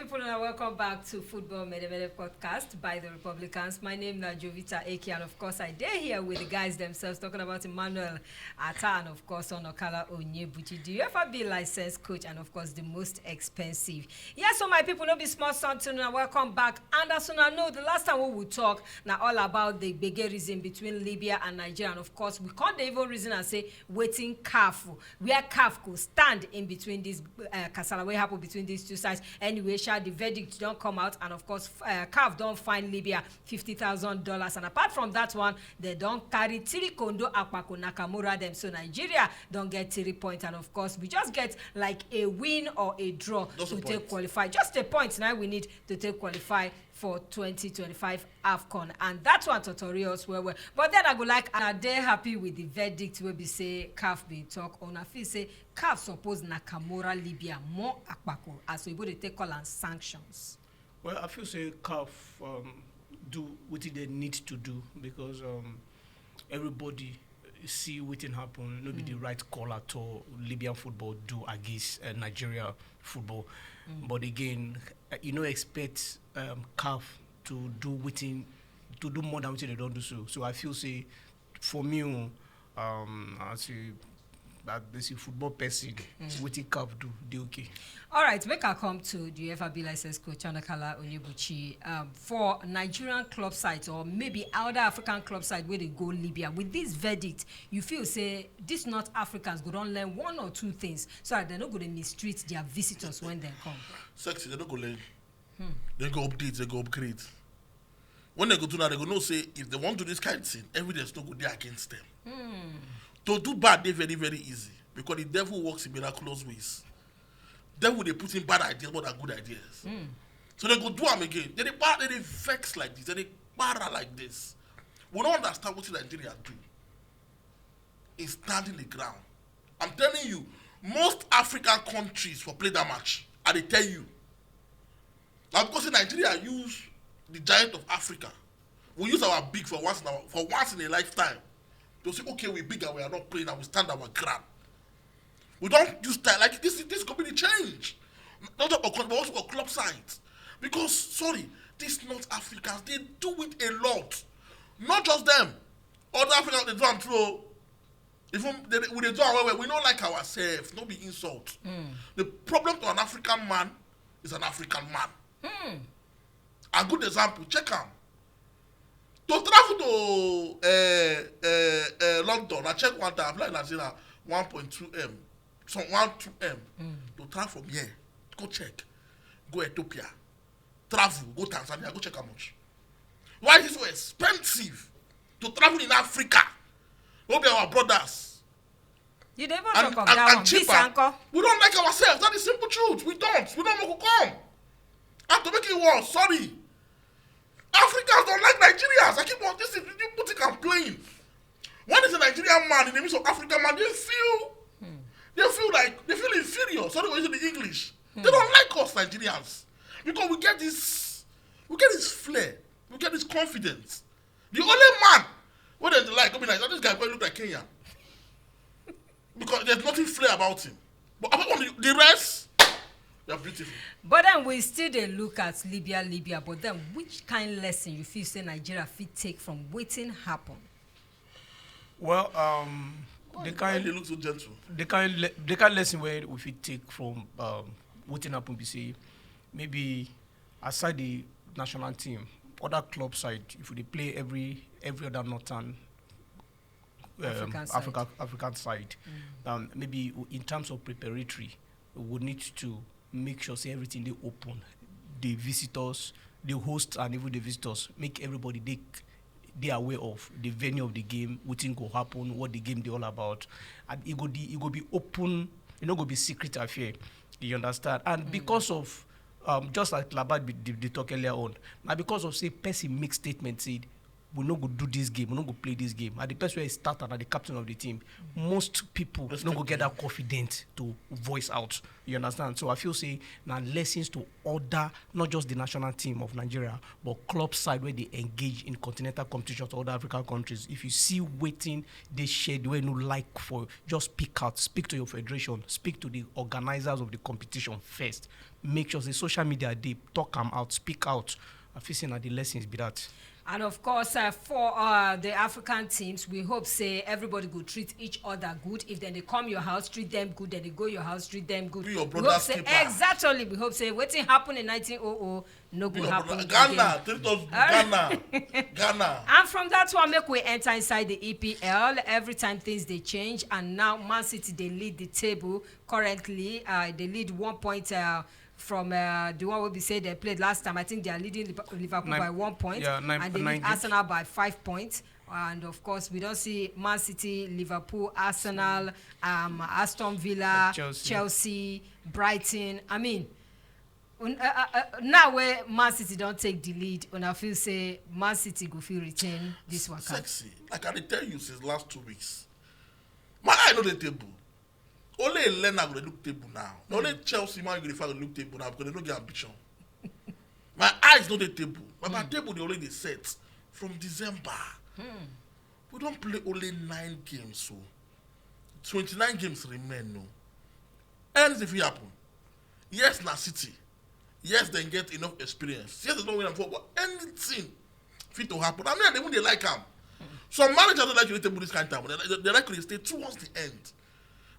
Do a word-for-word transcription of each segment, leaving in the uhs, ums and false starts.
People, and welcome back to Football Mede Mede Podcast by the Republicans. My name is Jovita Eke, and of course, I dare here with the guys themselves talking about Emmanuel Atta and, of course, Onokala Onyebuchi, the U F A B licensed coach, and of course, the most expensive. Yes, so my people, no be small something, and welcome back. And as soon as I know, the last time we will talk now all about the big reason between Libya and Nigeria, and of course, we can't even reason and say waiting careful where caf go stand in between this uh, kasala wey happen between these two sides. Anyway, sha, the verdict don come out, and of course, uh, caf don fine Libya fifty thousand dollars, and apart from that one, they don carry three kondo akpako Nakamura them. So Nigeria don get three points, and of course, we just get like a win or a draw to take qualify. Just a point now we need to take qualify for twenty twenty-five AFCON, and that one totori us well well. But then I go like, and I dey happy with the verdict wey be say caf bin talk on. I feel say caf suppose Nakamura Libya more akpako, as oyibo dey take call am, sanctions. Well, I feel say caf um, do wetin they need to do because um, everybody see wetin happen, no be the right call at all Libyan football do against uh, Nigeria football. But again, uh, you no expect um, caf to do wetin to do more than wetin they don do so. So I feel say for me, um, as a as a football person, wetin caf do dey okay. All right, make I come to the U F A B licensed coach Onokala Onyebuchi. Um, for Nigerian club side or maybe other African club side wey dey go Libya, with this verdict, you feel say these North Africans go don learn one or two things so that they no go dey mistreat their visitors when they come. Sexy, they no go learn. They go update, they go upgrade. When they go do that, they go know say if they want to do this kind of thing, evidence no go dey against them. To do bad dey very very easy because the devil works in miraculous ways. Devil dey put in bad ideas more than good ideas. So they go do am again. They dey para, they dey vex like this. They dey para like this. We don't understand what Nigeria do. Is standing the ground. I'm telling you, most African countries for play that match. I dey tell you. Now because Nigeria use the giant of Africa, we use our big for once in our, for once in a lifetime. They'll say, okay, we big and we are not playing and we stand our ground. We don't use time like this. This could be the change. Not just for country, but also for club sides. Because sorry, these North Africans they do it a lot. Not just them. Other Africans they do am too. Even they, we dey do am well well. We no like ourselves. No be insult. The problem to an African man is an African man. A good example, check am. To travel to uh, uh, uh, London, I check one time, I fly Nigeria one point two M, some one two M. To travel from here, go check, go Ethiopia, travel, go Tanzania, go check how much. Why is it so expensive to travel in Africa? No be our brothers. You dey even and, talk of and, that and one. Cheaper. This uncle. We don't like ourselves. That is simple truth. We don't. We don't want to come. And to make it worse, sorry. Africans don't like Nigerians. I keep on this thing. You put it and playing. When is a Nigerian man in the midst of African man, they feel, they feel like they feel inferior. Sorry, what is the English? They don't like us Nigerians because we get this, we get this flair, we get this confidence. The only man wey dem dey like go be like, oh, this guy wey look like Kenyan. Because there's nothing flair about him. But apart from the, the rest, they are beautiful. But then we still dey look at Libya, Libya. But then which kind lesson you feel say Nigeria fit take from wetin happen? Well, um, the Why kind they look so gentle? the kind le- the kind lesson where we fit take from um, wetin happen be say maybe aside the national team, other club side, if we dey play every every other northern um, African side. Africa, African side, um, maybe w- in terms of preparatory, we would need to make sure say everything dey open, the visitors, the hosts, and even the visitors, make everybody dey dey aware of the venue of the game, wetin go happen, what the game dey all about, and e go dey e go be open, e no go be secret affair. You understand? And because of um, just like Labatt be- dey dey talk earlier on, na because of say person make statement say we no go do this game, we no go play this game. At the person wey start and at the captain of the team, most people no go get that confidence to voice out. You understand? So I feel say na lessons to other, not just the national team of Nigeria, but club side where they engage in continental competitions to other African countries. If you see waiting they share the way no like for, just speak out, speak to your federation, speak to the organizers of the competition first. Make sure say social media dey talk am out, speak out. I feel say na the lessons be that. And of course, uh, for uh, the African teams, we hope say everybody go treat each other good. If then they come your house, treat them good. Then they go your house, treat them good. Be your brother's keeper. Exactly. We hope say wetin happen in nineteen oh oh no go happen again. Ghana, treat us Ghana, Ghana. And from that one, make we enter inside the E P L. Every time things they change, and now Man City they lead the table currently. Uh, they lead one point. Uh, from uh, the one we be say they played last time. I think they are leading Liverpool by one point, yeah, nine, and they lead Arsenal by five points. And of course, we don't see Man City, Liverpool, Arsenal, um, Aston Villa, Chelsea. Chelsea, Brighton. I mean, un- uh, uh, uh, now where Man City don't take the lead, and I feel say Man City go feel retain this one. Sexy. Like I dey tell you since last two weeks, my eye no dey table. Ole Elena go dey look table now. Na only Chelsea, Man U go dey find look table now because they no get ambition. My eyes no dey table. My, my table dey already set from December. We don play only nine games, so twenty-nine games remain. No, anything fit happen. Yes, na City. Yes, dem get enough experience. Yes, dem don win am before, but anything fit to happen. I mean, I dey even dey like am. Some managers don't like to table this kind of time. They, they, they like to stay towards the end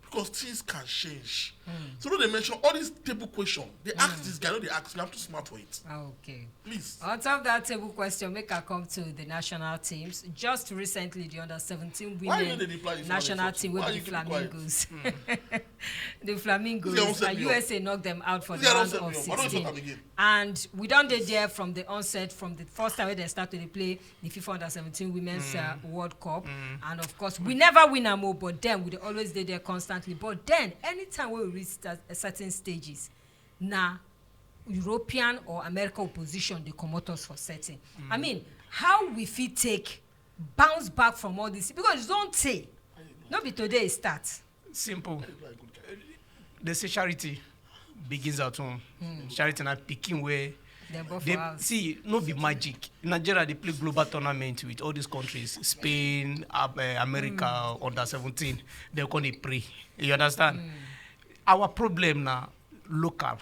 because things can change. So no dey mention all these table question. They ask this guy, no dey ask me. I'm too smart for it. Okay. Please. On top of that table question, make I come to the national teams. Just recently, the under seventeen women national team with the Flamingos. The Flamingos, uh, U S A knocked them out for the round of sixteen. And we don dey there from the onset, from the first time wey dem start to dey play the FIFA under seventeen Women's uh, World Cup. And of course, we never win am o, but then we dey always dey there constantly. But then, anytime wey we reach cer- certain stages, na European or American opposition dey comot us for setting. I mean, how we fit take bounce back from all this? Because it's don tey, no be today e start. Simple. They say charity begins at home. Charity na pikin wey Dem born they for house. See, no be magic. Nigeria, they play global tournament with all these countries, Spain, Ab- uh, America, under seventeen. They come dey pray. You understand? Our problem na local,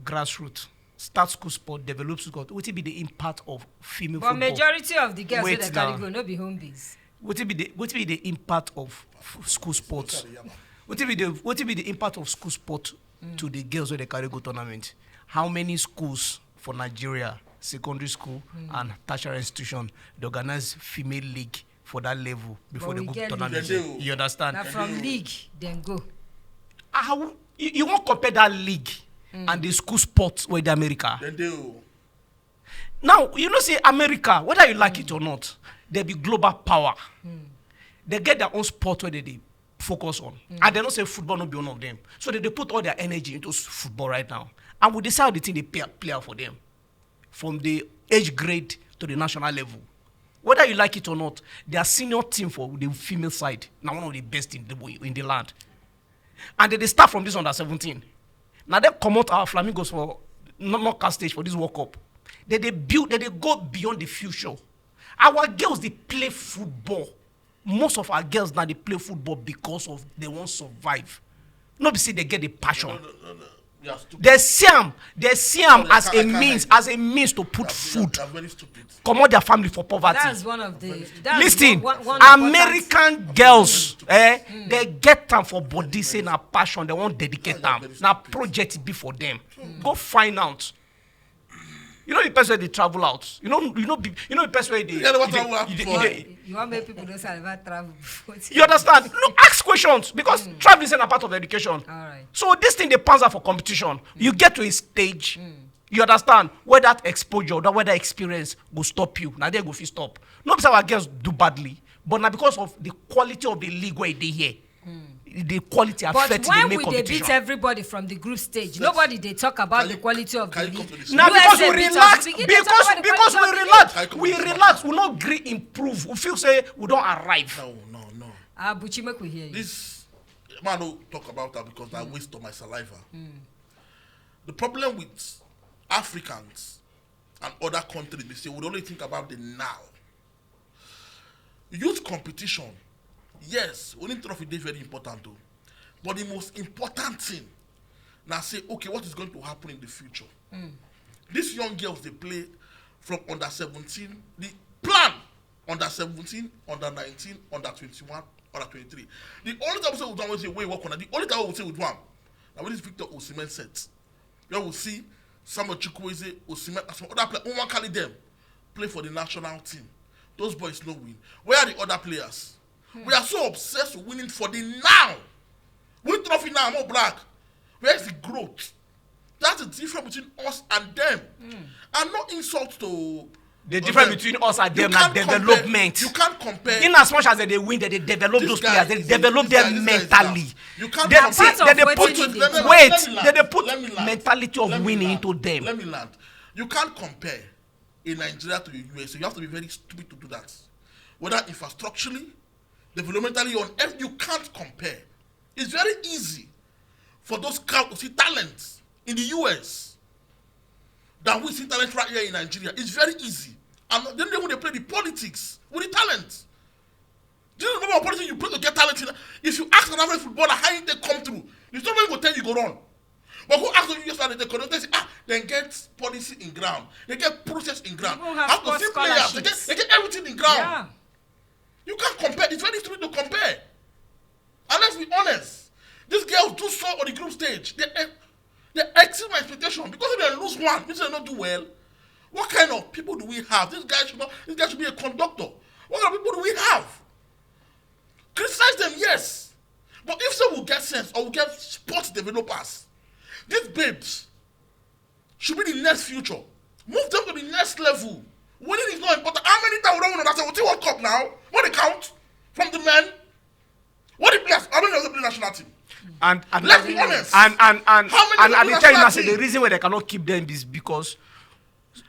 grassroots, start school sport, develop school sport. Wetin be the impact of female But football? Majority of the girls wey Wait dem carry now. Go no be home base. Wetin be the wetin be the impact of f- school sports? Wetin be the wetin be the impact of school sport to the girls wey dey carry go tournament? How many schools for Nigeria, secondary school and tertiary institution, dey organize female league for that level before But they we go get tournament? League. You understand? Na from league dem go. How you, you wan compare that league and the school sports wey dey America? Dem dey o. Now, you know, say America, whether you like it or not, they be global power. They get their own sport where they, they focus on. And they don't say football not be one of them. So they, they put all their energy into s- football right now. And we decide the thing they pay player for them. From the age grade to the national level. Whether you like it or not, their senior team for the female side, now one of the best in the in the land. And they, they start from this under seventeen. Now they come out our flamingos for no- knockout stage for this World Cup. They they build, they, they go beyond the future. Our girls they play football. Most of our girls now they play football because of they want survive. Not be say they get the passion. No, no, no, no. You are stupid. They see am, they see am Sorry, I as can't- a I can't means, like as a means to put You are- food, You are very stupid. Comot their family for poverty. That's one of the. That's Listen, one, one, one important American girls, eh, they get time for body, say na passion, they won't dedicate You are time. very Now stupid. Project be for them. Go find out. You know the person they travel out. You know, you know, be- you know the person where they. You know what you dey- travel out you dey- for? You dey- You want make people don't say about travel before. You understand? No, ask questions because traveling is a part of education. All right. So this thing they panzer for competition. You get to a stage, you understand where that exposure, that where that experience go stop you. Now they go fit stop. Not because our girls do badly, but now because of the quality of the league where they here. the quality affect the main competition. But when we dey beat everybody from the group stage, nobody dey talk about the quality of the league. Na because we relax, because because we relax, we relax, we no gree improve. We feel say we don arrive. No, no, no. Ah, Buchi, make we hear you. This man no talk about that because I waste of my saliva. The problem with Africans and other countries, they say we only think about the now. Youth competition, yes, winning trophy dey very important o, but the most important thing na say, okay, what is going to happen in the future? These young girls dey play from under seventeen, the plan under seventeen, under nineteen, under twenty-one, under twenty-three. The only time we say we do am wey say wey work on the only time we say we do am na when this Victor Osimhen set. Where we see Samuel Chukwueze, Osimhen, and some other players. We wan carry them play for the national team. Those boys no win. Where are the other players? We are so obsessed with winning for the now. Win trophy now, more black. Where's the growth? That's the difference between us and them. And no insult to the difference between us and them na development. You can't compare. In as much as they win, they develop those players. They develop them mentally. You can't compare. They dey put wait. They dey put mentality of winning into them. Let me land. You can't compare in Nigeria to the U S. You have to be very stupid to do that. Whether infrastructurally, developmentally, on every, you can't compare. It's very easy for those scouts to see talent in the U S than we see talent right here in Nigeria. It's very easy. And then they want to play the politics with the talent. Do you remember what politics you play to get talent? In? If you ask an average footballer how they come through, the story go tell you go run. But who ask the U S how they come? They say ah, they get policy in ground, they get process in ground. How to see players? They get, they get everything in ground. Yeah. You can't compare. It's very stupid to compare. And let's be honest, these girls do so on the group stage. They they exceed my expectation because if they lose one, if they not do well, what kind of people do we have? This guy should not. This guy should be a conductor. What kind of people do we have? Criticize them, yes, but if so, we get sense or we get sports developers. These babes should be the next future. Move them to the next level. Winning is not important. How many times we don't win on that seventeen World Cup now? What they count from the men? What the players? How many of them play national team? And, and let's be honest. And and and how many and I dey tell you now, say the reason why they cannot keep them is because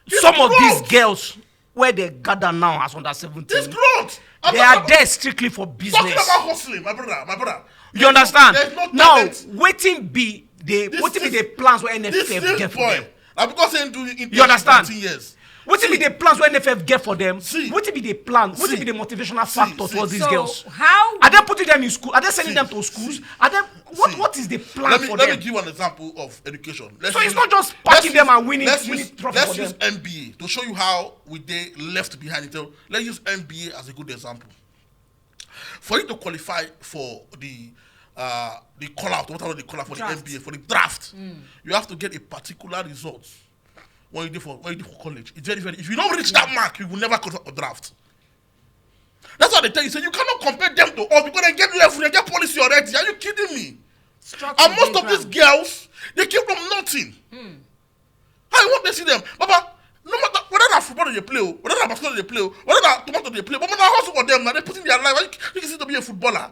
some of these girls where they gather now as under seventeen. This growth. They are there strictly for business. Talking about hustling, my brother, my brother. You understand? No now, wetin be the wetin be the plans wey N F F get for them? Na because say do you understand? Years. Wetin be the plans wey N F F get for them? Wetin be the plan? Wetin be the motivational factor towards these girls? How are they putting them in school? Are they sending them to schools? Are they what what is the plan for them? Let me give you an example of education. So it's not just packing them and winning winning trophy for them. Let's use N B A to show you how we dey left behind. Let's use N B A as a good example. For you to qualify for the uh, the call out, what are the call out for the N B A, for the draft, you have to get a particular result when you do for when you do for college. It's very very. If you don't reach that mark, you will never go for draft. That's why they tell you say you cannot compare them to us because they get level, they get policy already. Are you kidding me? And most of these girls, they came from nothing. How you want to see them, Baba? No matter whether na football they play, whether na basketball they play, whether na tomato they play, but na hustle for them. Now they putting their life. You, you can see to be a footballer.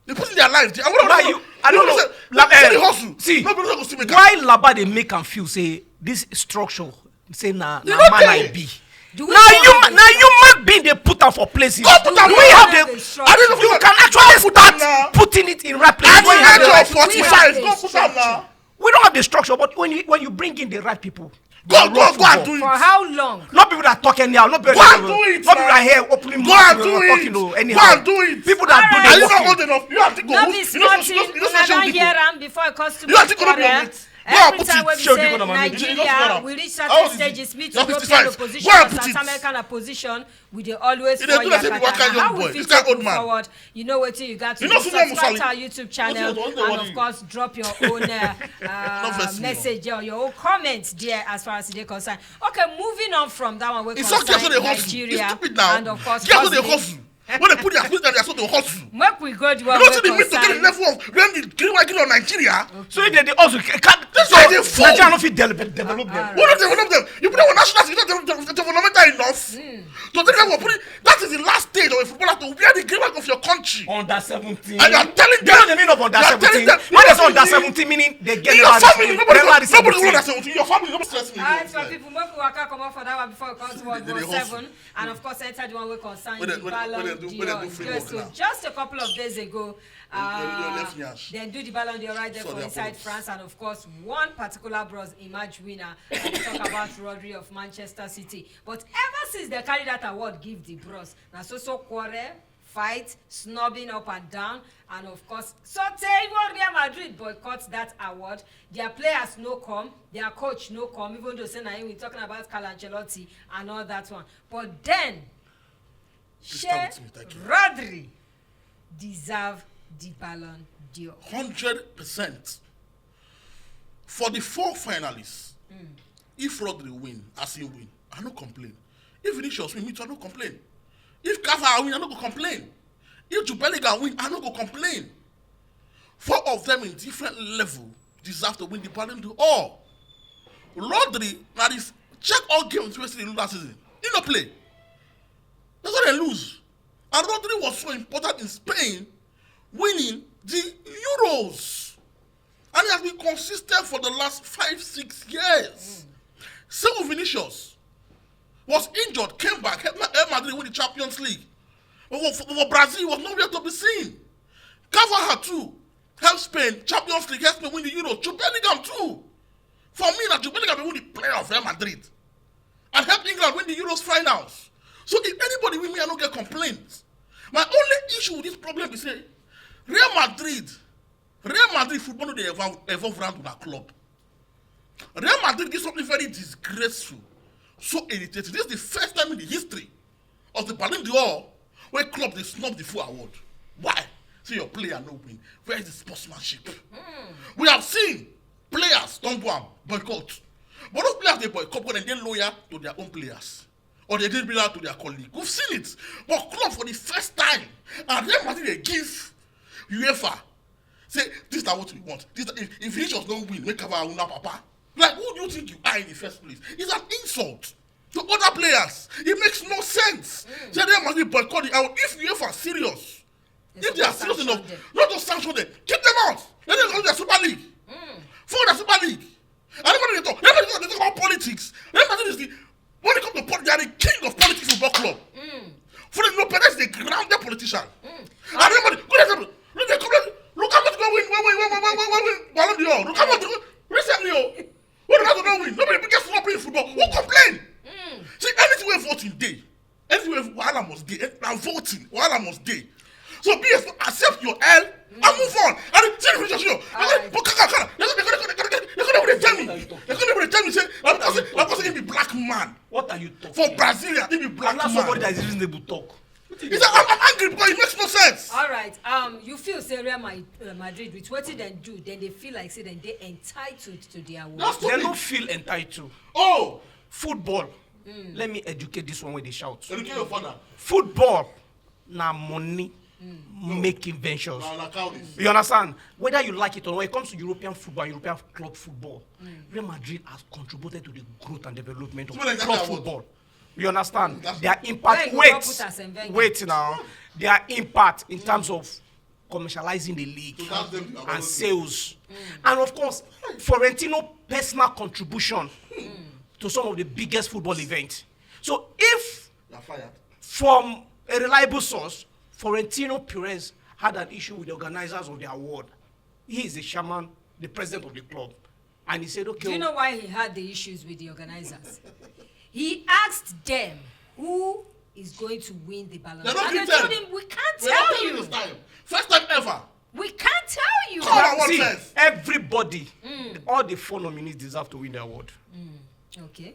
They putting their life. They, I don't know. I don't know. Like, uh, hustle. See, no, no, no, no, why Laba dey make am feel say this structure say na na man I be. Now you now you man being dey put am for places. Don't put am. We have the. I don't know. You can actually start putting it in right place. At the age of forty-five, don't put am now. We don't have the structure, but when you when you bring in the right people, go go go and do it. For how long? Not people that talk anyhow. Not people. Go and do it. Not people that here opening. Go and do it. Talking anyhow. Go and do it. People that do the work. Are you not old enough? You have to go. No be small thing. Una don hear am before it comes to me. You have to go. Every time wey be say Nigeria, we reach certain stages, me too, European opposition or South American opposition, we dey always fall yakata. Na how we fit take move forward? You know wetin you got to do. Subscribe to our YouTube channel and of course drop your own uh, uh, message or your own comment there as far as e dey concerned. Okay, moving on from that one wey concern Nigeria and of course hustling. When they put their spirit and their soul to hustle. Make we go the You one don't wey see the meat to get the concern. Level of when the green white on Nigeria. So if they dey hustle, can, This so guy dey fall. Nigeria no fit de- develop them. Who don't develop them? You put them on national, you don't develop developmental enough. To take them for put it, that is the last stage of a footballer to wear the green white of your country. Under seventeen. And you are telling You know them- the meaning of under you are telling seventeen? them- What is under seventeen meaning? They get In your never family, reach- nobody, never reach nobody will seventeen. Understand. In your family, nobody stress me. Alright, so people, make we waka comot for that one before we come to They one dey oh seven, and of course enter the one wey concern Wey the dey- wey dey- wey Ballon dey do- wey dey do d'Or. free Yes, work so now. Just a couple of days ago, Your- your uh, left nyash. Dem do the Ballon d'Or right there Sorry, for inside apologies. France, and of course one particular bros emerge winner. And we talk about Rodri of Manchester City. But ever since they carry that award give the bros, na so so quarrel, fight, snubbing up and down, and of course so tey even Real Madrid boycott that award. Their players no come, their coach no come, even though say na him we talking about Carlo Ancelotti and all that one. But then, Please come shey with me, thank you. Rodri deserve the Ballon d'Or? Hundred percent. For the four finalists, if Rodri win, as he win, I no complain. If Vinicius win, me too, I no complain. If Carvajal win, I no go complain. If Jude Bellingham win, I no go complain. Four of them in different level deserve to win the Ballon d'Or. Rodri, na this, check all games wey City lose last season. He no play. That's why they lose. And Rodri was so important in Spain winning the Euros. And he has been consistent for the last five, six years. Same with Vinicius. Was injured, came back, helped Real Madrid win the Champions League. But for, for Brazil, he was nowhere to be seen. Carvajal too helped Spain, Champions League, helped Spain win the Euros. Jude Bellingham too. For me, na Jude Bellingham be win the player of Real Madrid and help England win the Euros finals. So if anybody win me, I no get complaints. My only issue with this problem is say Real Madrid, Real Madrid football no dey evolve, evolve round una club. Real Madrid give something very disgraceful, so irritating. This is the first time in the history of the Ballon d'Or wey club dey snub the full award. Why? Say your player no win. Where is the sportsmanship? We have seen players don go and boycott, but those players dey boycott because dem dey loyal to their own players or they dey loyal to their colleague. We've seen it. But club for the first time, and Real Madrid dey give UEFA say this na what we want. This if, if Vinicius no win, make Carvajal una papa. Like, who do you think you are in the first place? It's an insult to other players. It makes no sense. Say Real Madrid boycott the award. If UEFA serious, if they are serious enough, not to sanction them, kick them out. Let them go to the Super League. For the Super League. Everybody dey talk. Everybody dey talk about politics. Real Madrid is the, when it comes to politics, they are the king of politics football club. Florentino Perez is a grounded politician. And everybody, good example. Look, they come, look how much go win, win, win, win, win, win, win, win, Ballon d'Or. Look how much go recently, oh. When Ronaldo don't win, nobody biggest flop in football. Who complain? See, anything we voting day, anything we wahala must day, eh, na voting, wahala must day. So P S accept your L and move on. And the thing is, you know, Alright. but kaka, kaka, they gonna, they gonna, they gonna, they gonna tell me, they gonna tell me say, I'm because, I'm because he be black man. What are you talking? For Brazil, he be black Allow man. Somebody that is reasonable talk. He said, I'm, I'm angry because it makes no sense. Alright, um, you feel say Real Ma- uh, Madrid, with wetin dem do, then they feel like say dem dey entitled to their award. That's They stupid. Don't feel entitled. Oh, Football. Let me educate this one wey dey shout. Educate your father. Football na money making ventures. Na, na cow this. You understand? Whether you like it or not, when it comes to European football, European club football, Real Madrid has contributed to the growth and development of So, like, club that's football. You understand? That's Their impact. Like, Wait, Liverpool has invented. Wait now. Their impact in terms of commercializing the league So that's them, and sales, and of course, Florentino personal contribution to some of the biggest football events. So if You're fired. from a reliable source, Florentino Perez had an issue with the organizers of the award. He is the chairman, the president of the club, and he said, "Okay." Do you know why he had the issues with the organizers? He asked them who is going to win the Ballon They d'Or. don't And they give told them. Him, we can't They don't tell tell you you. This time. First time ever. We can't tell you. Come on. What See, else? Everybody, all the four nominees deserve to win the award. Okay.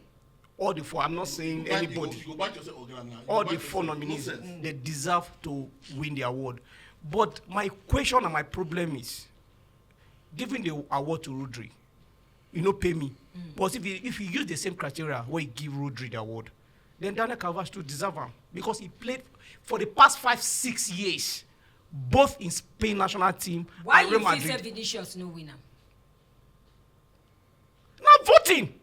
All the four. I'm not saying You go, anybody. you go back yourself, Ogaranga. You All go the back four yourself. Nominees, Nonsense. They deserve to win the award. But my question and my problem is, giving the award to Rodri, you no pay me. But if you, if you use the same criteria where you give Rodri the award, Then Daniel Carvajal too deserve am because he played for the past five, six years, both in Spain national team Why and you Real feel say Madrid. Vinicius no win am? Now voting.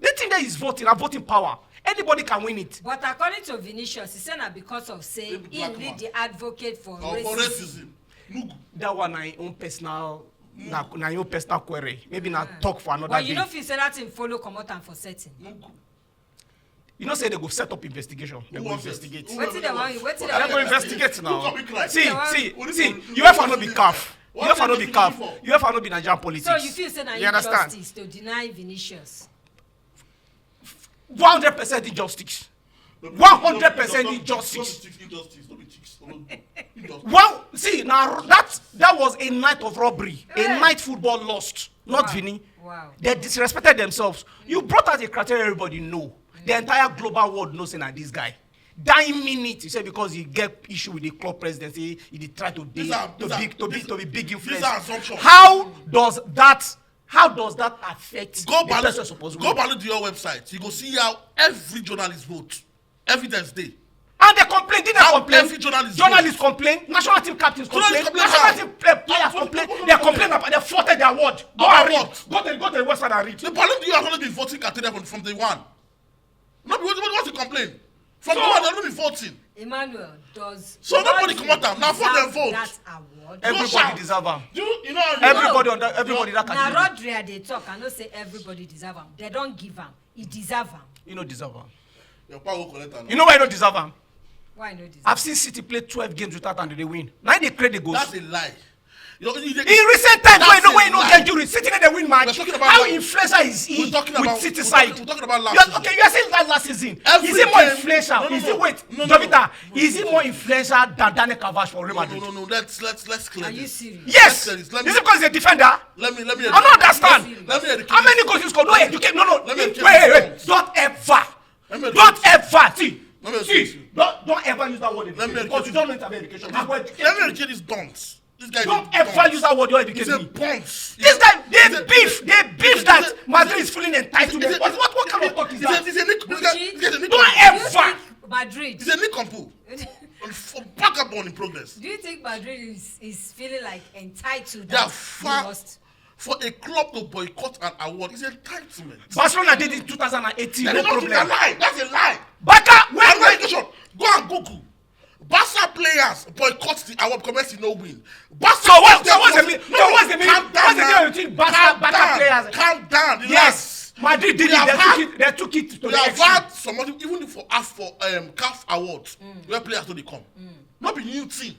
The thing there is voting, and voting power. Anybody can win it. But according to Vinicius, he say na because of say Maybe he black lead man. the advocate for Or for racism. Racism. Nugu. That one na him own personal, na, na him own personal query. Maybe na talk for another But you day. No feel say that thing follow comot am for setting. Nugu. You know say they go set up investigation. They Who go wants investigate. it? Wetin dem wan? Wetin They dem go wan? Investigate now. Look at me cry. See, Who see, What is see. it? UEFA no be CAF. What UEFA no is be it CAF. for? UEFA no be Nigerian politics. So you feel say na You understand? Injustice to deny Vinicius? One hundred percent injustice. One hundred percent injustice. Injustice. No be chicks. No be injustice. Well, see now that that was a night of robbery, a Yeah. night football lost, not Wow. Vini. Wow. They disrespected themselves. You brought out a criteria everybody know. The entire global world knows say na this guy. Dying minute, you say because he get issue with the club presidency, he dey try to be These are- to these are- big to be these- to be big these influence. are assumptions. How does that? How does that affect Go the Ballon, person supposed go Ballon d'Or website. You go see how every journalist vote. Evidence dey. And they complain. Did they How complain? every journalist Journalists vote. complain. National team captains complain. Journalists complain National how? team uh, players What- complain. what- what- They what- complain about. They faulted their word. Go About and read. what? Go to go to the website and read. The Ballon d'Or has only been voting criteria from, from day one. No be what what to complain. From So- day one they only been voting. Emmanuel, does So nobody Rodri comot am. Na for dem deserve vote. That award? Every- Everybody shout. deserve am. You you know Everybody on that. Everybody that Na category. Rodri I dey talk. I know say everybody deserve am. They don give am. He deserve am. You no deserve am. Your power go collect am. You know why you no deserve am? Why no deserve? I've seen City play twelve games without and they win. Now they create the goals. That's a lie. You, you, In recent times, that's when no a way no lie. get jury, City they win match. We're talking about How last- influential is he We're talking with about- City we're side? talking- we're talking about last You're- season. Okay, you are saying that last season. Every Is he more game- influential? No, no, Is no. he wait, No, no, Jovita? no. Is he more influential than Dani Carvajal for Real No, Madrid? no, no, no. Let's let's let's clear Are you this. Serious? Yes. Let's clear this. Let me Is it because he's a defender? let me let me. I don't understand. Let me educate How many you. Goals you score? No education. No, no. Let me Wait, educate wait, you. Wait. Don't ever. Let me Don't educate you. Ever. See. Let me See. educate you. Don't don't ever use that word again Let me because educate you you. don't know anything about education. I will educate Let me you. Educate these dunce. This guy. Don't ever use that word. You educate He's a me. Ponce. This guy, they He's a- beef, they beef he's a- that Madrid is he's a- feeling entitled. he's a- What, what, what kind of talk is he's a- that? He's a Nick. He's a- he's a Nick. Don't Do you ever. Think Madrid. He's a Nick Compo. For vagabond in progress. Do you think Madrid is, is feeling like entitled? They are That far he lost? For a club to boycott an award is entitlement. Barcelona did it two thousand eighteen. That No is not a problem. Lie. That's a lie. Barca, That's wait, education. Go and Google. Barca players boycott the award because Messi no win. Barca So what? players So what's the no mean? No, So what's the mean? Calm What's the down deal now. Between Barca, Calm Barca down. Players? Calm down. Yes, Relax. Madrid did We it. have They took had- it. They took it to We the have extreme. Had somebody even for half for um, CAF awards where players no dey come. No be new thing.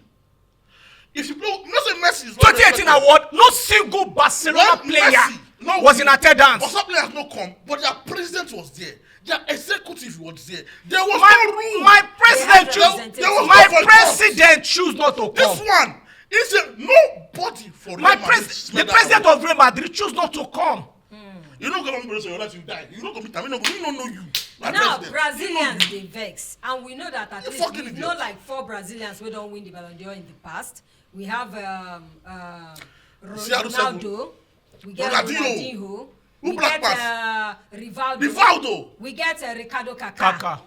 If you blow, no say Messi is not twenty eighteen award, no single Barcelona When player Messi, no, was in attendance. Barca players no come, but their president was there. Their executive was there. There was My, no rule. My president They choose. have representatives. There was My no boycott. President choose not to This come. One, he said nobody for My Real Madrid pres, smell the that president award. Of Real Madrid choose not to come. You no go long rest of your life, you die. You no go meet am. You no go. You no know you. My Now president. Brazilians dey vex, and we know that at You least fucking we idiot. know like four Brazilians wey don win the Ballon d'Or in the past. We have um, uh, C R seven. Ronaldo, we get Ronaldinho. Ronaldinho, Who we black get pass? uh, Rivaldo, Rivaldo. We get uh, Ricardo Kaká. Kaká.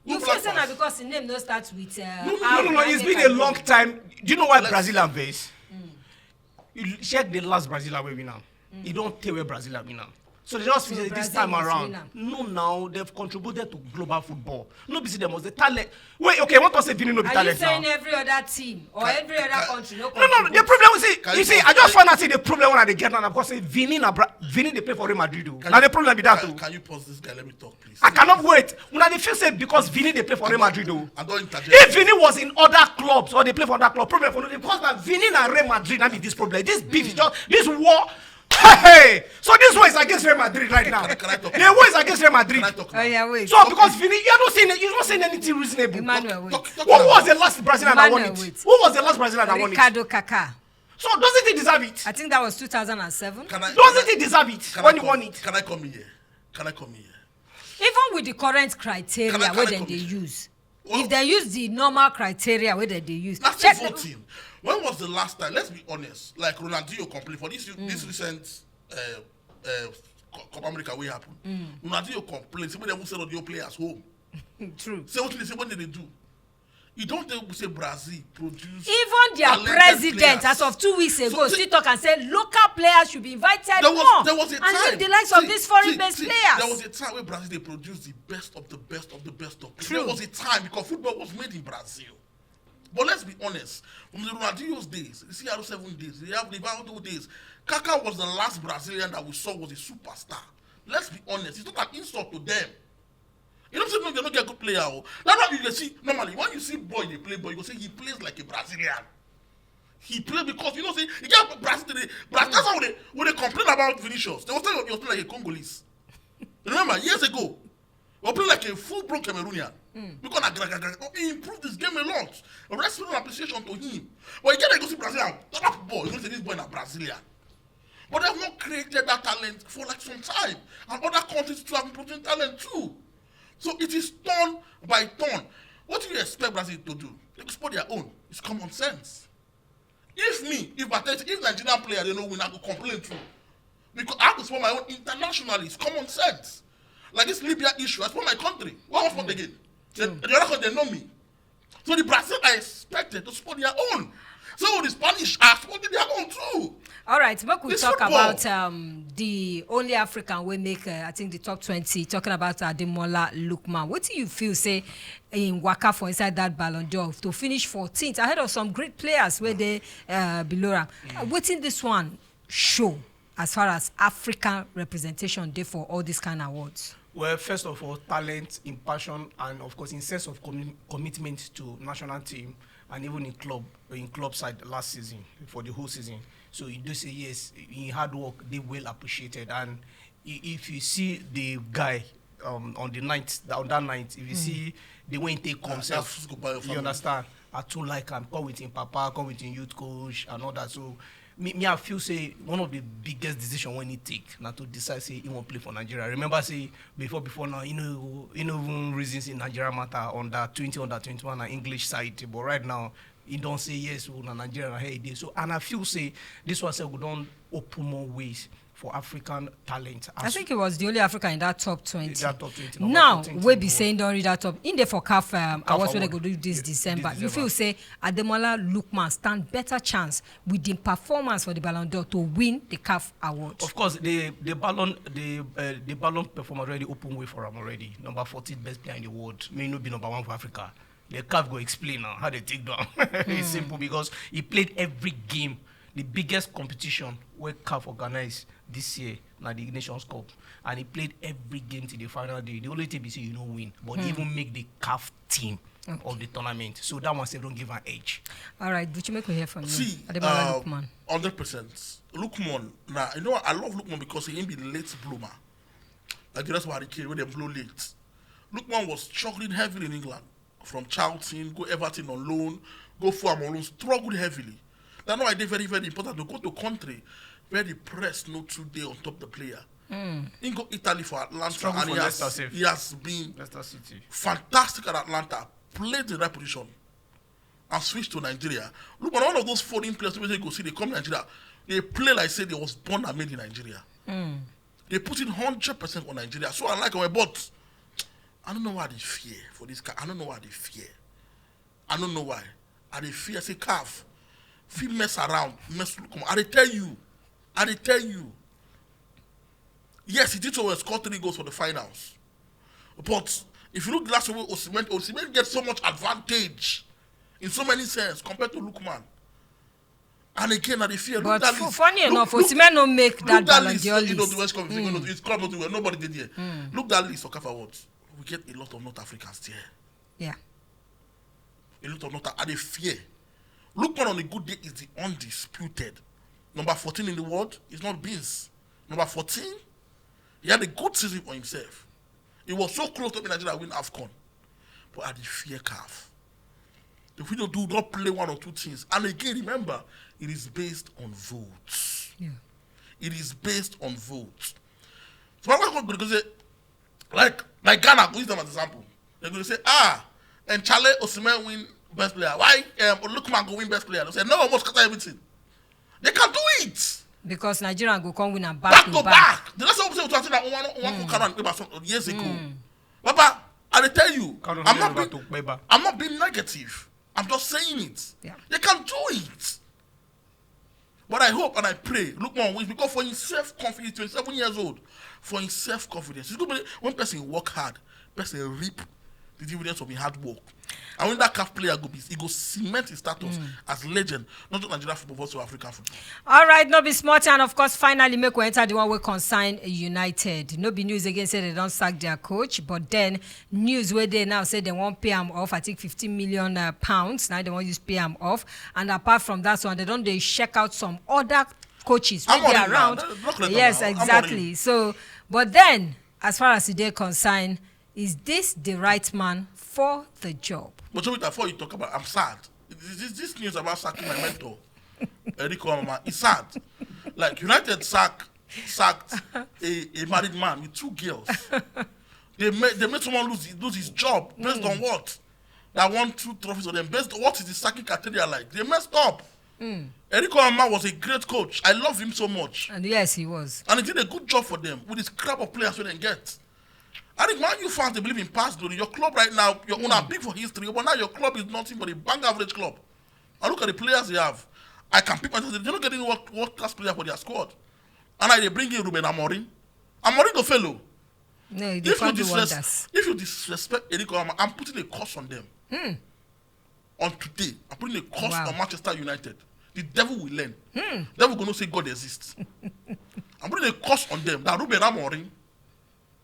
You Who feel black say na pass? Because the name no start with uh, No, no, R, No, no, no. na It's make Been I a know. Long time. Do you know why Let's- Brazil are vex? You check the last Brazil away win now. You don't tell where Brazil are win now. So they just So feel this Brazil time must around. Win am. No, now they've contributed to global football. No, be see them was the talent. Wait, okay. What was say Vini no be Are you talent now? Saying every other team or Can- every other can- country no? No, no, no. The problem we see, Can you you see, pause- I just can- found out see the problem when I get now because say Vini na Bra- Vini they play for Real Madrid. Though. Can Now you- the problem be that. Can, Though. Can you pause this guy? Let me talk, please. I cannot wait. When I feel say because Vini they play for Real Madrid. Though. I don't interject. If Vini was in other clubs or they play for other club, problem for no dey because na Vini na Real Madrid na be this problem. This beef is just this war. Hey, so this war is against Real Madrid right now. Can I, can I talk? The war is against Real Madrid. Can I talk? Oh yeah, wait. So because Vini, you don't say you don't say anything reasonable. Emmanuel, wait. Talk- talk What about- Was the last Brazilian that won Emmanuel, it? wait. Who was the last Brazilian that won it? Ricardo Kaká. So doesn't he deserve it? I think that was two thousand and seven. Can I? Doesn't he deserve it Can when I he come- won it? Can I come here? Can I come here? Even with the current criteria Can I- wey can I dem come dey here? Use, Well- if dem use the normal criteria wey dem dey use, Na still check- Voting. When was the last time? Let's be honest. Like Ronaldinho complained for this this recent uh, uh, Co- Copa America wey happen. Ronaldinho complained. Say make dem send all the players home. True. Say what they say, what did they do? You don't tell people say Brazil produce Even their talented president, players. As of two weeks ago, So- still talk and say local players should be invited There was, more there was a and time. leave the likes of See, these foreign see, based see, players. There was a time where Brazil they produced the best of the best of the best of. True. There was a time because football was made in Brazil. But let's be honest, from the Ronaldinho's days, the C R seven days, the Rivaldo days, Kaká was the last Brazilian that we saw was a superstar. Let's be honest, it's not an insult to them. You know, say no, they don't get good player. Oh. That's why you dey see normally when you see boy they play boy, you go say he plays like a Brazilian. He play because you know say you get Brazil today. Brazil that's how they when they complain about Vinicius. They will tell you you're playing like a Congolese. Remember years ago, we play like a full blown Cameroonian. Because na gra- gra- gra- he improved this game a lot. Respect and appreciation to him. But you get to go see Brazil and top ball. You know say this boy na Brazilian. But they have not created that talent for like some time. And other countries too have been producing talent too. So it is turn by turn. What do you expect Brazil to do? They go support their own. It's common sense. If me, if I tell you, if Nigerian player they no win, I go complain too. Because I have to support my own internationally. It's common sense. Like this Libya issue, I support my country. What else again? The, the other country, they know me. So the Brazil are expected to support their own. So the Spanish are supporting their own too. All right, make we It's talk football. about um, the only African we make, uh, I think, the top twenty, talking about Ademola Lookman. What do you feel, say, in Waka for inside that Ballon d'Or to finish fourteenth ahead of some great players where they uh, below am? Uh, wetin this one show as far as African representation dey for all these kind of awards? Well, first of all, talent, in passion, and of course, in sense of commi- commitment to national team, and even in club, in club side last season for the whole season. So you do say yes, in hard work, they well appreciated. And i- if you see the guy um, on the night, on that night, if you see the way he take come That's self, who's go buy your you family. Understand? I too like him. Come with him papa, come with him youth coach, and all that. So me, me I feel say one of the biggest decision when he take na to decide say he wan play for Nigeria. Remember say before before now, you know, you know even reasons in Nigeria matter under twenty, under twenty-one and English side. But right now, he don say yes, oh, na Nigeria na here he dey. So and I feel say this one sef go don open more ways for African talent. I think he was the only African in that top twenty. That top twenty, Now, number fourteen we team be in the saying don't read that top. In the for CAF um, CAF awards when they award. go do this Yeah, December. this You feel December. Say Ademola Lookman stand better chance with the performance for the Ballon d'Or to win the CAF award. Of course, the the Ballon the uh, the Ballon performance already open way for him already. Number fourteen best player in the world. May not be number one for Africa. The CAF go explain now how they take down. It's simple because he played every game. The biggest competition where CAF organize this year na the Nations Cup, and he played every game to the final day. The only thing be say you no win, but he even make the CAF team of the tournament. So that one sef don give an edge. All right, Buchi, make we hear from you. See, Ademola uh, Lookman. hundred percent. Lookman, now you know what? I love Lookman because he be late bloomer. Like the rest of Harry Kane, when they blow late. Lookman was struggling heavily in England. From Charlton, go Everton on loan, go Fulham on loan, struggled heavily. That's why they very, very important to go to country where the press no too dey on top the player. He go Italy for Atlanta Struggle and for he has, Leicester sef. He has been Leicester City. Fantastic at Atlanta, played the right position, and switched to Nigeria. Look, one of those foreign players wey you go see they come Nigeria, they play like say they was born and made in Nigeria. They put in hundred percent on Nigeria. So I like him, but I don't know why they fear for this guy. I don't know why they fear. I don't know why. I dey fear say CAF fit mess around, mess look. I dey tell you, I dey tell you. Yes, he did so well, score three goals for the finals. But if you look the last way, Osimhen, Osimhen get so much advantage in so many sense compared to Lookman. And again, I dey fear. Look But that fu- list. funny Look- enough, look- Osimhen no make look that that Ballon list. d'Or You know, list. the West Coast, you know, it's club not well. Nobody did there. Look that list of CAF awards. We get a lot of North Africans there. Yeah. A lot of North. I dey fear. Lookman on a good day is the undisputed number fourteen in the world. It's not Beans. Number fourteen. He had a good season for himself. He was so close to be Nigeria win AFCON. But I dey fear CAF. If we don't do not play one or two things, and again remember, it is based on votes. Yeah. It is based on votes. So I'm not going to say, like, like Ghana, go use them as example. They're going to say, ah, and Chale Osimhen win best player. Why um, Lookman go win best player? They say, no, almost scatter everything. They can do it. Because Nigeria go come win and Back, back, to to back. The last time we say we started that one, one, one Ghana people some years ago. Papa, I I tell you, I'm not being, I'm not being negative. I'm just saying it. Yeah. You can do it. But I hope and I pray, look more, because for himself confidence, twenty-seven years old, for himself confidence. It's good when person work hard, person reap the dividends of his hard work. And when that calf player go be, he go cement his status mm. as legend, not just Nigerian football, but also African football. All right, no be smart, and of course, finally make we enter the one we consign United. No be news again say they don't sack their coach, but then news where they now say they won't pay him off. I think fifteen million uh, pounds. Now they won't use pay him off. And apart from that one, they don't they check out some other coaches. I'm around. Yes, exactly. So, but then as far as they concern, is this the right man for the job? But before you talk about, I'm sad. This, this news about sacking my mentor, Eric Mama, is sad. Like United sack sacked a, a married man with two girls. They made they made someone lose lose his job based mm. on what? That won two trophies for them. Based on what is the sacking criteria like? They messed up. Mm. Eric Mama was a great coach. I love him so much. And yes, he was. And he did a good job for them with this crop of players we didn't get. I think Man U fans they believe in past glory. Your club right now, your mm. owner big for history, but now your club is nothing but a bang average club. And look at the players they have. I can pick myself. They don't get any world, world class player for their squad. And I they bring in Ruben Amorim. Amorim go fellow. No, if you, disres- if you disrespect Eric Mama, I'm putting a curse on them. Hmm. On today, I'm putting a curse wow. on Manchester United. The devil will learn. Hmm. Devil gonna say God exists. I'm putting a curse on them. That Ruben Amorim,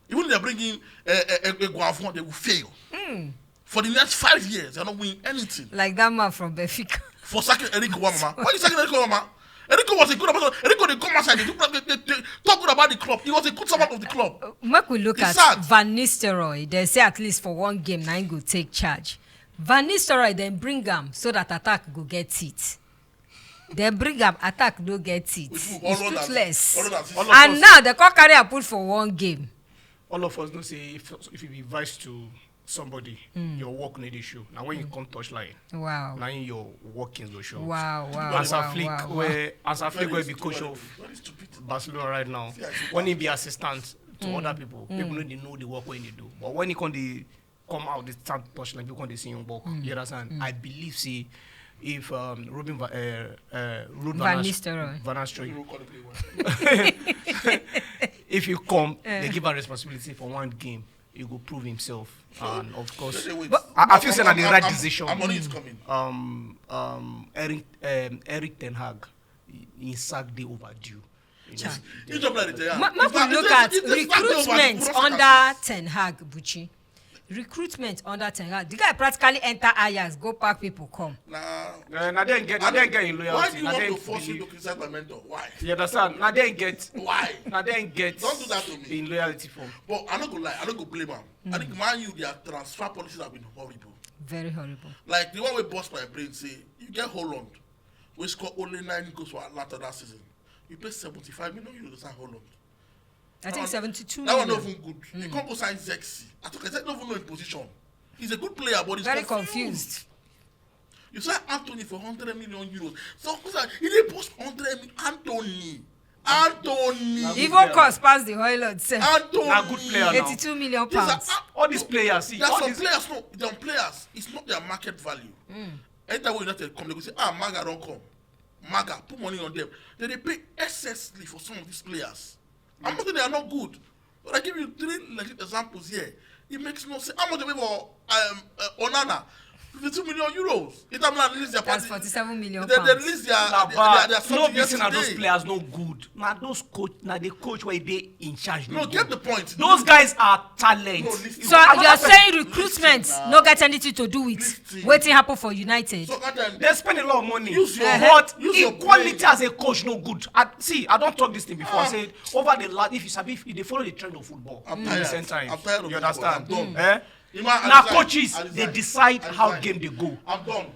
even if they're bringing a uh, uh, uh, Guavon, they will fail. Hmm. For the next five years, they're not winning anything. Like that man from Benfica. For sacking Eric Wamama. Why are you sacking Eric Wamama? Eric was a good ambassador. Eric they come outside. They, they, they, they talk good about the club. He was a good servant of the club. Uh, make we look it's at sad. Van Nistelrooy. They say at least for one game, now he go take charge. Van Nistelrooy then bring him so that attack go get it. They bring up attack no get it. It's toothless. And now they can't carry a put for one game. All of us know say if if you be vice to somebody, mm. your work need issue. Now when mm. you come touch line, wow. Now in your workings go show. Wow, wow. As wow, a flick wow, where wow. as a flick where be coach of Barcelona right now, when he be assistant to mm. other people, mm. people know they know the work when they do. But when he come the come out the start touch like people they see him walk. Mm. You understand? Mm. I believe see if um, Robin Va- uh, uh, Ruud Van Nistelrooy Van Nistelrooy if you come, uh. they give a responsibility for one game. He go prove himself, and of course, but, I, I feel saying the right decision. Amorim is coming. Um, um, Eric, um, Eric Ten Hag, he sacked the overdue. Make we look at recruitment under Ten Hag, Buchi. Recruitment under Ten Hag. The guy practically enter Ajax, go pack people come. Nah. Uh, na then get, na then get in loyalty. Why do you na want to force me to criticize my mentor? Why? You understand? Na then get. Why? Na then get. Don't do that to me. In loyalty form. But I no go lie, I no go blame him. Mm. I think Man U their transfer policies have been horrible. Very horrible. Like the one we bust my brain say you get Haaland, we score only nine goals for Atlanta that season. You pay seventy-five million euros to sign Haaland. I think seventy-two million. That one not even good. Mm. You can't go sign Zexi. I took I don't even know his position. He's a good player, but he's very confused. confused. You sign Antony for hundred million euros. So he didn't post hundred million. Antony. Antony. Even cost pass the Hoylord sef. Antony. Na good player now. Eighty-two million pounds. All these players, see, there are some players, no, there are players. It's not their market value. Mm. Anytime we United come, they go say, ah, Maga don't come. Maga, put money on them. Then they pay excessively for some of these players. I'm not saying they are not good, but I give you three legit examples here. It makes no sense. How much they pay for um, uh, Onana? Fifty-two million euros. Inter Milan release their That's party. forty-seven million They, they pounds. release their, Nah, their, but their, their no something be saying that those yesterday. players no good. Now those coach, now the coach where they in charge. No, no get good. the point. Those guys are talent. No, listen. So Another you're person- saying recruitment Listen now. no get anything to do with Listen. wetin happen for United. So that time, They spend a lot of money. Use your- But use your equality brain. as a coach no good. I, see, I don't talk this thing before. I Ah. said over the last, if you sabi, if they follow the trend of football. I'm in tired. recent time. I'm tired of You football. understand? I'm done. Eh? You know, I Now resign. coaches I they resign. decide I how resign. game they go. I'm done.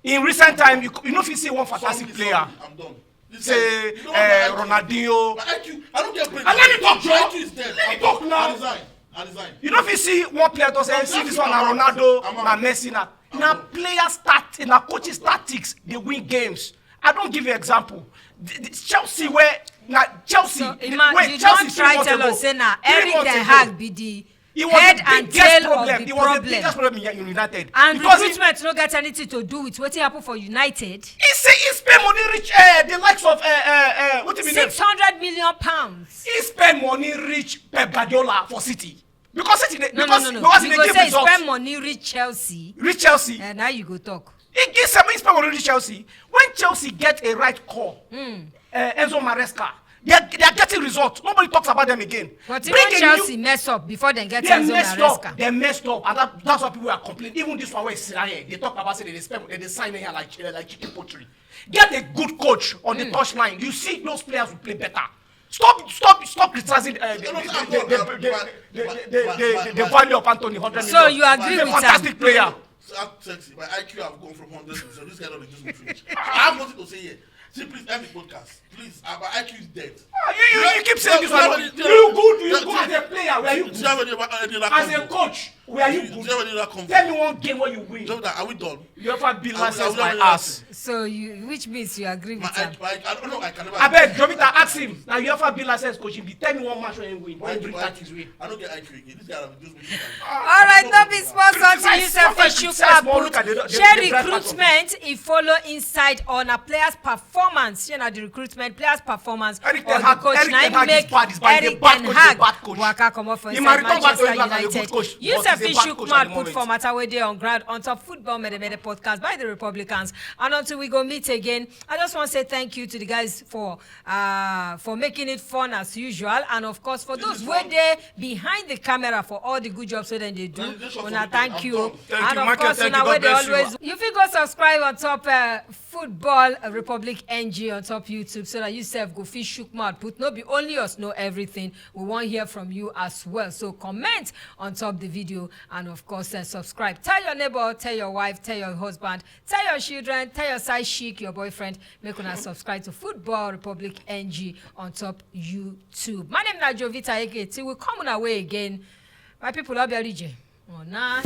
In recent time, you, you know if you see one fantastic Sorry, player, sorry, I'm done. This say guy, you know uh, what I like? Ronaldinho. My I Q, I don't get brain. And let me talk, Your Joe. I Q is dead. Let me I'm talk done. now. I resign. I resign. You know if you see one player to say, I'm see this one, na Ronaldo, I'm out. na Messi, na I'm na out. players tactics, na coaches tactics, they win games. I don't give you example. The, the Chelsea where na Chelsea. So, the, ima- wait, you Chelsea don't try tell us say na Eric Ten Hag be the It was head the and biggest tail problem. Of the it was problem. The biggest problem in United. And because recruitment no get anything to do with wetin happen for United. He say he spend money reach uh, the likes of uh, uh, uh, what do you mean? Six hundred million pounds. He spend money reach Pep Guardiola for City. Because City, no, because, no, no, no. Because you go say he spend money reach Chelsea. Reach Chelsea. And now you go talk. He, he spend money reach Chelsea. When Chelsea get a right call, mm. uh, Enzo Maresca, they are, they are getting results. Nobody talks about them again. But even Chelsea new, mess up before they get they Enzo messed Maresca. Up. They messed up, and that, that's why people are complaining. Even this one where Israel, they talk about say they spend, they sign here like like chicken poultry. Get a good coach on mm. the touch line. You see those players who play better. Stop, stop, stop criticizing uh, the, the, the, the, the, the, the, the, the value of Anthony. Hundred million. So you agree with fantastic player. Sexy. My I Q have gone from hundred to zero. This guy don't reduce me finish. I have nothing to say here. See, please end the podcast. Please, uh, my I Q is dead. Ah, you, you, you keep saying this one. You good, you good as a player. Where you good? Do you have any, any other as a coach? Where you good? Do you have any other? Tell me one game where you win. Jonathan, are we done? You ever beat last year's my ass? So you, which means you agree with him? I don't know. I can never. I beg, Jovita, ask him. Now you ever beat last year's coach? If you tell me one match where you win, where you bring that is win. I don't get I Q again. This guy have reduced me. All right, no be sponsor to use a fish shoot. Share recruitment. If follow inside on a player's performance. You know the recruitment, player's performance. Eric Ten Hag, coach Eric Ten Hag is bad. He's bad. He's a bad coach. Waka comot for inside Manchester United. Yusuf Ishukman put for matter wey dey on ground on top football mede mede podcast by the Republicans. And until we go meet again, I just want to say thank you to the guys for uh, for making it fun as usual, and of course for those wey dey behind the camera for all the good jobs wey dem dey do. Una thank you. And of course una wey dey always, you fit go subscribe on top uh, Football Republic N G on top YouTube so that you sef go fit shook mouth put no be only us know everything. We wan hear from you as well. So comment on top the video and of course uh, subscribe. Tell your neighbor, tell your wife, tell your husband, tell your children, tell your side chic, your boyfriend. Make una subscribe to Football Republic N G on top YouTube. My name na Jovita Eke. Till we come on our way again. My people, I'll be Rije. Oh, nah.